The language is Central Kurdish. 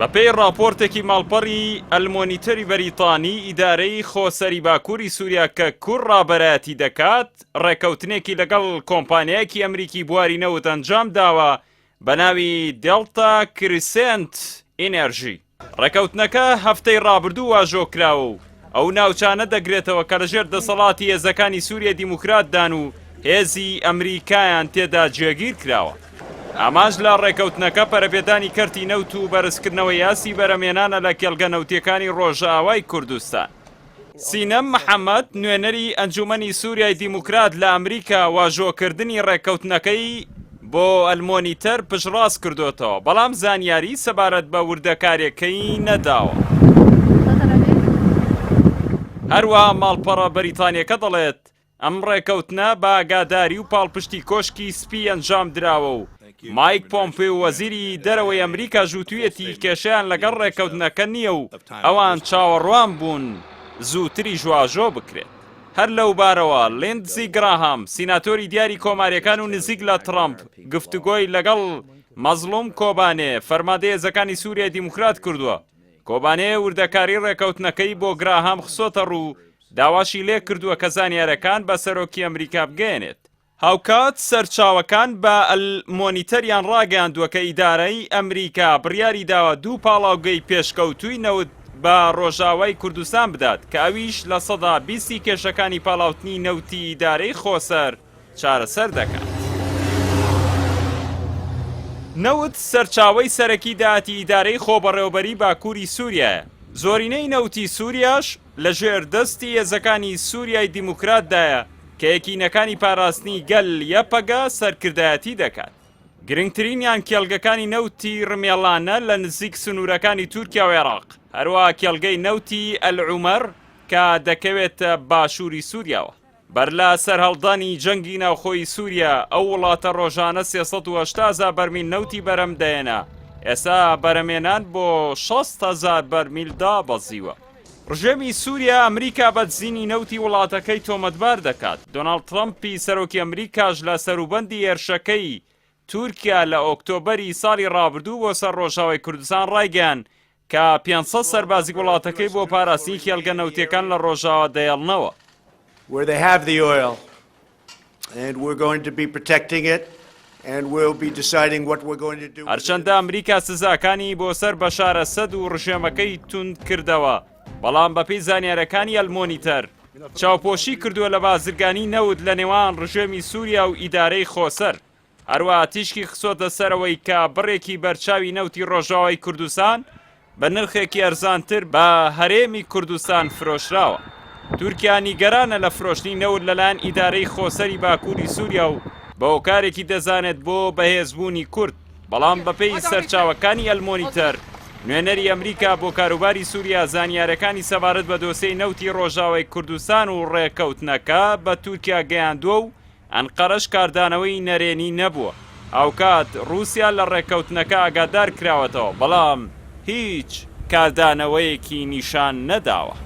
بەپێی ڕاپۆرتێکی ماڵپەڕی ئەلمۆنیتەری بەریتانی، ئیدارەی خۆسەری باکووری سووریا کە کور ڕابەرایەتی دەکات، ڕێککەوتنێکی لەگەڵ کۆمپانیایەکی ئەمریکی بواری نەوت ئەنجام داوە بە ناوی دێڵتا کریسێنت ئینێرژی. ڕێکەوتنەکە هەفتەی ڕابردوو واژۆ کراوە و ئەو ناوچانە دەگرێتەوە کە لەژێر دەسەڵاتی هێزەکانی سووریای دیموکراتدان و هێزی ئەمریکایان تێدا جێگیر کراوە. ئامانج لە ڕێکەوتنەکە پەرەپێدانی کەرتی نەوت و بەرزکردنەوەی ئاستی بەرهەمهێنانە لە کێڵگە نەوتییەکانی ڕۆژئاوای کوردستان. سینەم محەمەد، نوێنەری ئەنجوومەنی سووریای دیموکرات لە ئەمریکا واژۆکردنی ڕێککەوتنەکەی بۆ ئەلمۆنیتەر پشتڕاست کردۆتەوە، بەڵام زانیاری سەبارەت بە وردەکارییەکەی نەداوە. هەروەها ماڵپەڕە بەریتانییەکە دەڵێت، ئەم ڕێکەوتنە بە ئاگاداری و پاڵپشتی کۆشکی سپی ئەنجام دراوە و مایک پۆمپیۆ وەزیری دەرەوەی ئەمریکاش وتویەتی کێشەیان لەگەڵ ڕێکەوتنەکە نییە و ئەوان چاوەڕوان بوون زووتریش واژۆ بکرێت. هەر لەوبارەوە لیندزی گراهام سیناتۆری دیاری کۆمارییەکان و نزیک لە تڕەمپ گفتوگۆی لەگەڵ مەزڵوم کۆبانێ فەرماندەی هێزەکانی سوریای دیموکرات کردووە. کۆبانێ وردەکاری ڕێکەوتنەکەی بۆ گراهام خستۆتەڕوو داواشی لێکردووە کە زانیارەکان بە سەرۆکی ئەمریکا بگەیەنێت. هاوکات سەرچاوەکان بە ئەلمۆنیتەریان ڕاگەیاندووە کە ئیدارەی ئەمریکا بڕیاری داوە دوو پاڵاوگەی پێشکەوتووی نەوت بە ڕۆژاوای کوردستان بدات کە ئەویش 20% ی کێشەکانی پاڵاوتنی نەوتی ئیدارەی خۆسەر چارەسەر دەکات. نەوت سەرچاوەی سەرەکی داهاتی ئیدارەی خۆبەڕێوەبەری باکووری سووریایە، زۆرینەی نەوتی سووریاش لەژێر دەستی هێزەکانی سووریای دیموکراتدایە کە یەکینەکانی پاراستنی گەل، یەپەگە، سەرکردایەتی دەکات. گرنگترینیان کێڵگەکانی نەوتی ڕمێڵانە لە نزیک سنوورەکانی تورکیا و عێراق، هەروەها کێڵگەی نەوتی ئەلعومەر کە دەکەوێتە باشووری سووریاوە. بەر لە سەرهەڵدانی جەنگی ناوخۆی سووریا، ئەو وڵاتە ڕۆژانە 380 هەزار بەرمیل نەوتی بەرهەم دەهێنا، ئێستا بەرهەمێنان بۆ 60 هەزار بەرمیل دابەزیوە. ڕژێمی سووریا ئەمریکا بە دزینی نەوتی وڵاتەکەی تۆمەتبار دەکات، دۆناڵد ترەمپی سەرۆکی ئەمریکاش لە سەروبەندی هێرشەکەی تورکیا لە ئۆکتۆبەری ساڵی ڕابردوو بۆ سەر ڕۆژاوای کوردستان ڕایگەیاند کە 500 سەربازی وڵاتەکەی بۆ پاراستنی کێڵگە نەوتیەکان لە ڕۆژاوا دەیەڵنەوە. where they have the oil and we're going to be protecting it and we'll be deciding what we're going to do. هەرچەندە ئەمریکا سزاکانی بۆ سەر بەشار ئەسەد و ڕژێمەکەی توند کردەوە، بەڵام بەپێی زانیارەکانی ئەلمۆنیتەر، چاوپۆشی کردووە لە بازرگانی نەوت لە نێوان ڕژێمی سووریا و ئیدارەی خۆسەر. هەروەها تیشکی خستۆتە سەر ئەوەی کە بڕێکی بەرچاوی نەوتی ڕۆژاوای کوردستان بە نرخێکی ئەرزانتر بە هەرێمی کوردستان فرۆشراوە. تورکیا نیگەرانە لە فرۆشتنی نەوت لەلایەن ئیدارەی خۆسەری باکووری سووریا و بە هۆکارێکی دەزانێت بۆ بەهێزبوونی کورد، بەڵام بەپێی سەرچاوەکانی ئەلمۆنیتەر، نوێنەری ئەمریکا بۆ کاروباری سووریا زانیارەکانی سەبارەت بە دۆسێی نەوتی ڕۆژاوای کوردستان و ڕێککەوتنەکە بە تورکیا گەیاندووە و ئەنقەرەش کاردانەوەی نەرێنی نەبووە. هاوکات ڕووسیا لە ڕێککەوتنەکە ئاگادار کراوەتەوە، بەڵام هیچ کاردانەوەیەکی نیشان نەداوە.